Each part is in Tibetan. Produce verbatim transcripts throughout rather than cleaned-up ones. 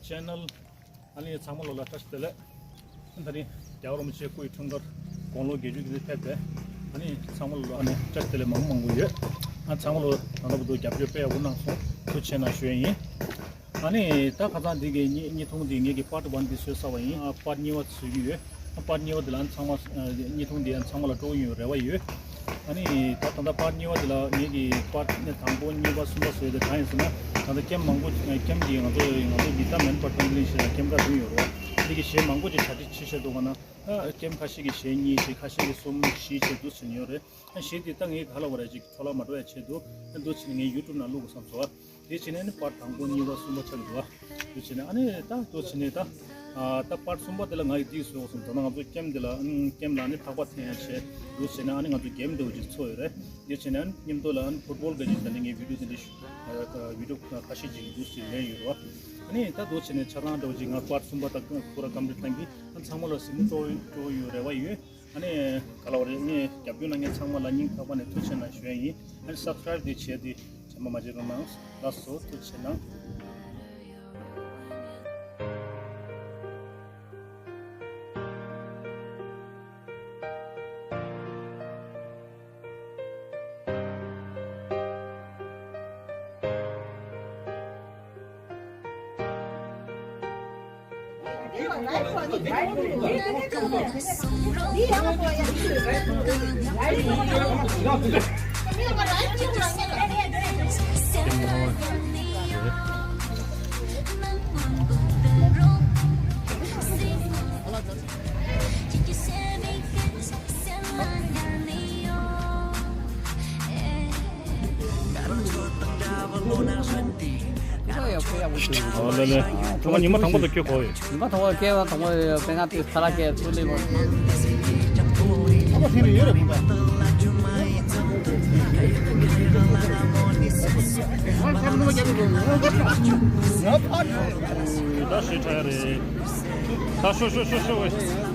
ཆེ་ནལ། ཨ་ནི་ཚང་མ་ལོ་ལ་བཀྲ་ཤིས་བདེ་ལེགས། ཨ་ནི་ད་རིང་རྒྱལ་བ་རིན་པོ་ཆེ་སྐུ་ཡི་འཁྲུངས་སྐར་དགུང་ལོ་བརྒྱད་ཅུ་གི་ནི་ཕེབས་པས། ཨ་ནི་ཚང་མ་ལོ་ལ་ཨ་ནི་བཀྲ་ཤིས་བདེ་ལེགས་མང་པོ་མང་པོ་ཡོད། ཨ་ཚང་མ་ལོ་ད་ལྟ་བར་དུ་རྒྱབ་སྐྱོར་དཔེ་ཡག་པོ་གནང་སོང་། ཐུགས་རྗེ་ཆེ་གནང་ཞུ་ཡ་ཡིན། ཨ་ནི་ད་ཁ་སང་འདི་གི་བརྙན་ཐུང་འདི་ངེད་ཀྱི་པར་ཊི་ཝན་འདི་བཟོས་ཚར་བ་ཡིན། ཨ་པར་ཊི་གཉིས་པ་བཟོ་གི་ཡོད། ཨ་པར་ཊི་གཉིས་པ་འདི་ལ་ཨ་ཚང་མ་བརྙན་ཐུང་འདི་ཨ་ཚང་མ་ལ་སྤྲོ་པོ་ཡོང་རེ་བ་ཡོད། ཨ་ནི་ད་ད་ལྟ་པར་ཊི་གཉིས་པ་འདི་ལ་ངེད་ཀྱི་པར་ཊི་ནི་དང་པོ་གཉིས་པ་གསུམ་པ་བཟོས་ཏེ་གང་ཡིན་ཟེར་ན། ད་ལྟ་ཀེམ་མང་པོ་ཀེམ་འདི་ང་ཚོ་ང་ཚོ་འདི་ད་མེན་པར་ཊི་ཀམ་པ་ནི་ཞེས་ཀེམ་ཁ་བདུན་ཡོད་རེད་བ། འདི་གི་གཞས་མང་པོ་ཅིག་གྲ་སྒྲིག་བྱེད་བཞག་འདུག་ག་ན། ཨ་ཀེམ་ཁ་ཤས་ཀྱི་གཞས་གཉིས་ཅིག་ཁ་ཤས་ཀྱི་གསུམ་བཞི་ཅིག་འདུག་ཟེར་ཡོད་རེད། ཨ་གཞས་འདི་ད་ངས་ག་ལ་བ་རེ་ཅིག་འཕྲོ་བརླག་མ་འགྲོ་ཡ་ཆེད་དུ་ཨ་འདུག་བྱས་ནས་ངས་ཡུ་ཊུབ་ནང་བླུག་དགོས་བསམ་སོང་། དེ་བྱས་ནས་ནི་པར་ཊི་དང་པོ་གཉིས་པ་གསུམ་པ་ཆགས་འདུག་བ། དེ་བྱས་ནས་ཨ་ནི་ད་འདུག་བྱས་ནས་ད་ཨ་ད་པར་ཊི་གསུམ་པ་དེ་ལ་ང་ཡི་འདི་བཟོས་སོང་། ད་ང་ཚོ་ཀེམ་འདི་ལ་ཨ་ཀེམ་ལ་ནི་ཐག་པ་འཐེན་ཡ་བྱས། འདུག་བྱས་ནས་ཨ་ནི་ང་ཚོ་གེམ་འདྲ་བོ་ཅིག་འཚོགས་ཡོད་རེད། དེ་བྱས་ནས་ཨ་ནི་མཉམ་དུ་ལ་ཨ་ནི་ཕུཊ་བོལ་ག་ཅིག་ད་ནི་ངས་བི་ཌིའོ་དེ་འདྲ་ཞུ་ཨ་བི་ཌིའོ་ཁ་ཤས་ཅིག་འདུག་ཅིག་ལེན་ཡོད་རེད་བ། ཨ་ནི་ད་འདུག་བྱས་ནས་ཆ་ཚང་འདྲ་བོ་ཅིག་ང་པར་ཊི་གསུམ་པ་ད་ཁོ་ར་ཀམ་པི་ལིཊ་གཏང་གི། ཨ་ཚང་མ་ལ་གཟིགས་མོ་སྤྲོ་སྤྲོ་ཡོད་རེ་བ་ཡོད། ཨ་ནི་ག་ལ་བ་རེད། ངས་རྒྱབ་སྐྱོར་གནང་མཁན་ཚང་མ་ལ་སྙིང་ཐག་པ་ནས་ཐུགས་རྗེ་ཆེ་གནང་ཞུ་ཡ་ཡིན། ཨ་ནི་སབ་སི་ཀ་རའིབ་དེ་བྱས་ཏེ་ཚང་མ་མ་བརྗེད་རོགས་གནང་། ལགས་སོ། ཐུགས་རྗེ་ཆེ་གནང་། ཨོ་ལེ་ལེ། ཚང་མ་ཉི་མ་དང་པོ་ལ་སྐྱོད་གོ་ཡོད། ཉི་མ་དང་པོ་སྐྱེ་བ་དང་པོ་ཡོད། དཔེར་ན་དེ་ས་ལ་སྐྱེ་ཚུལ་ལེ་བ། ཨ་ཁོ་ཐེ་རེ་ཡོད་རེད་མོ་པ། ད་ཤི་ཁྲ་རེད། ད་ཤོ་ཤོ་ཤོ་ཤོ་བས།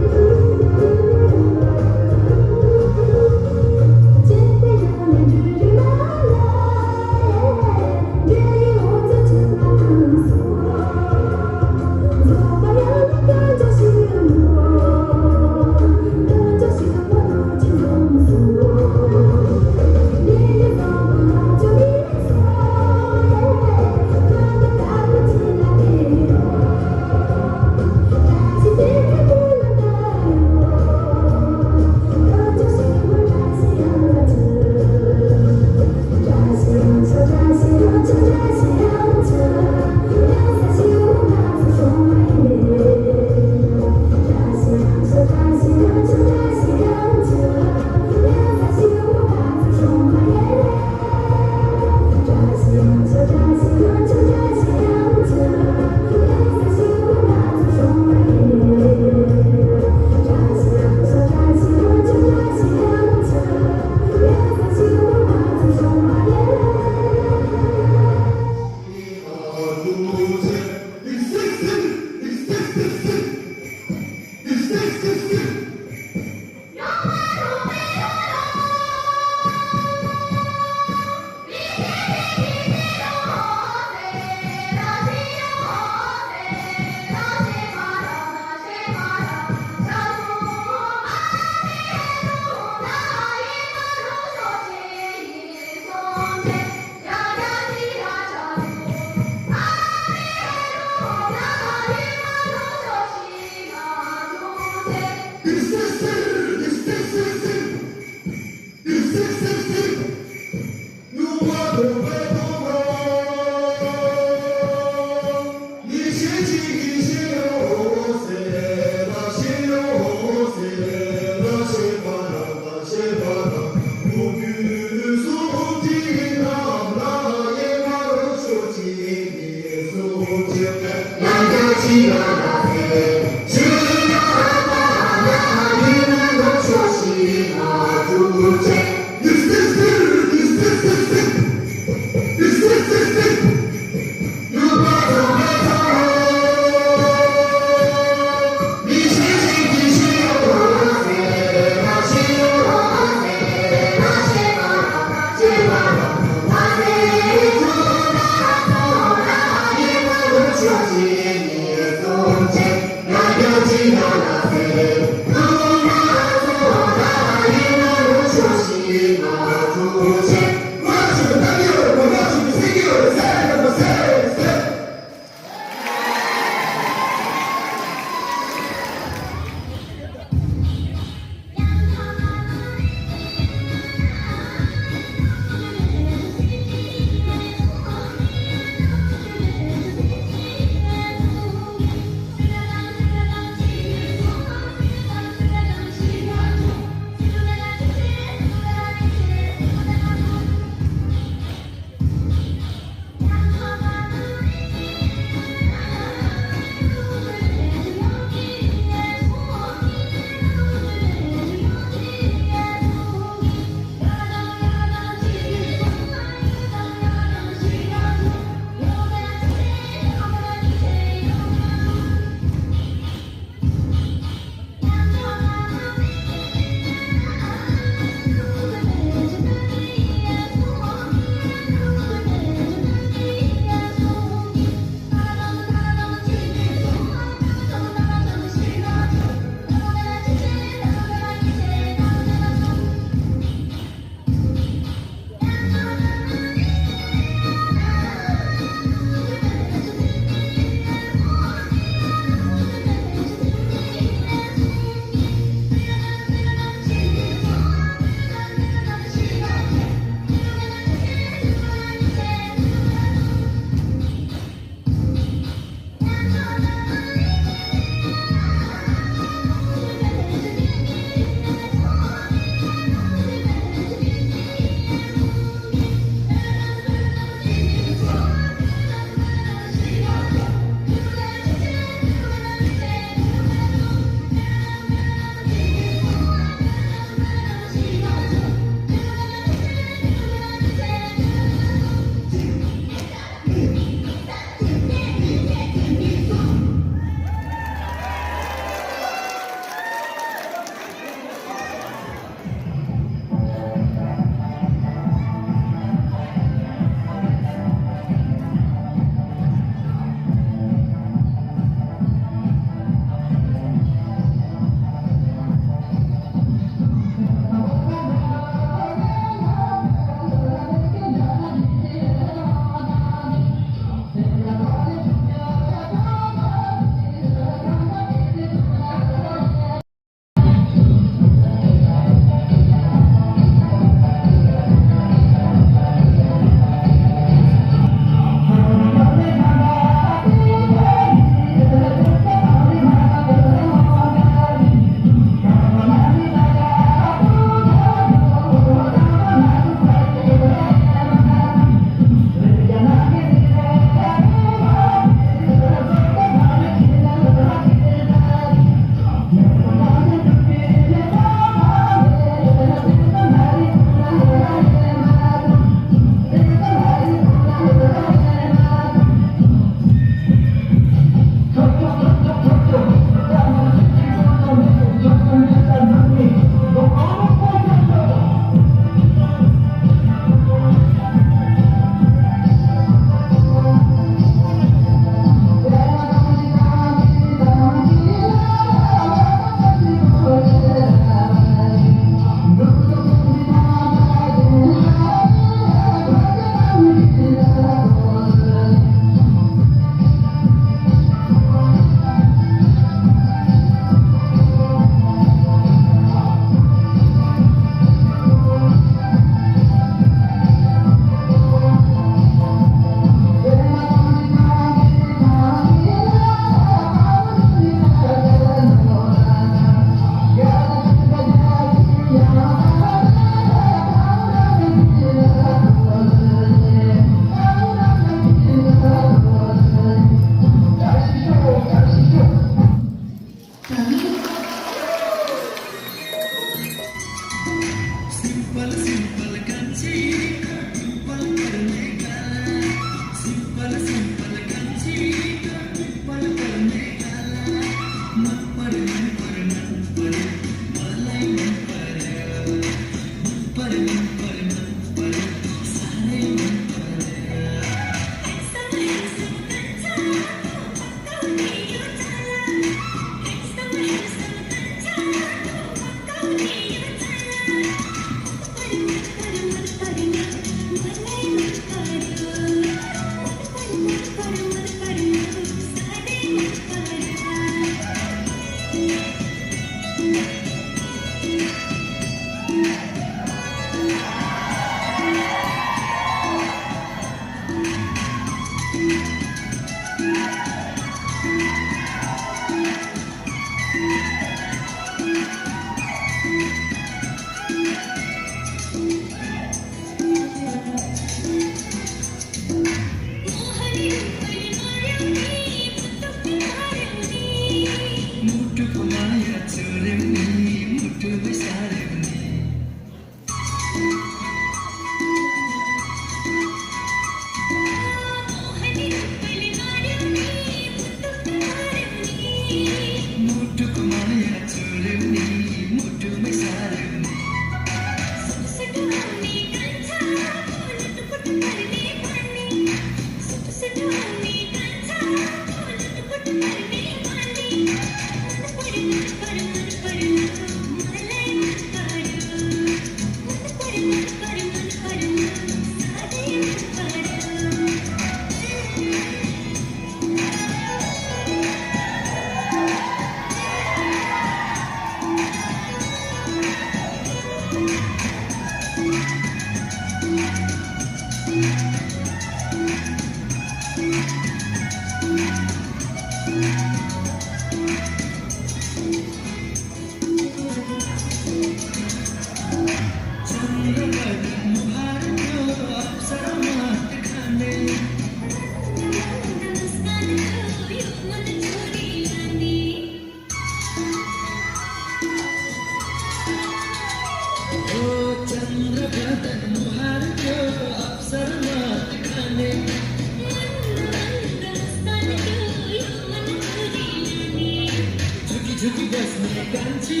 झुकी झुकी बस्ने कान्छी,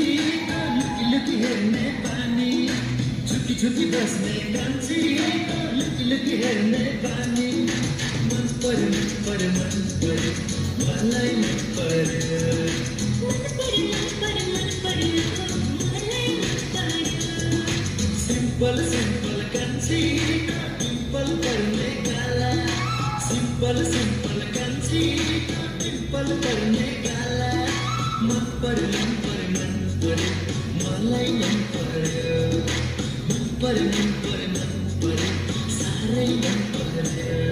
लुकी लुकी हेर्ने पानी। झुकी झुकी बस्ने कान्छी, लुकी लुकी हेर्ने पानी। मन पर्यो, मन पर्यो, मन पर्यो, मलाई मन पर्यो। Simple simple कान्छी, pimple पर्ने गाला। Simple simple कान्छी, pimple पर्ने गाला। मन पर्यो, मन पर्यो, मन पर्यो, मलाई मन पर्यो। मन पर्यो, मन पर्यो, मन पर्यो, साह्रै मन पर्यो।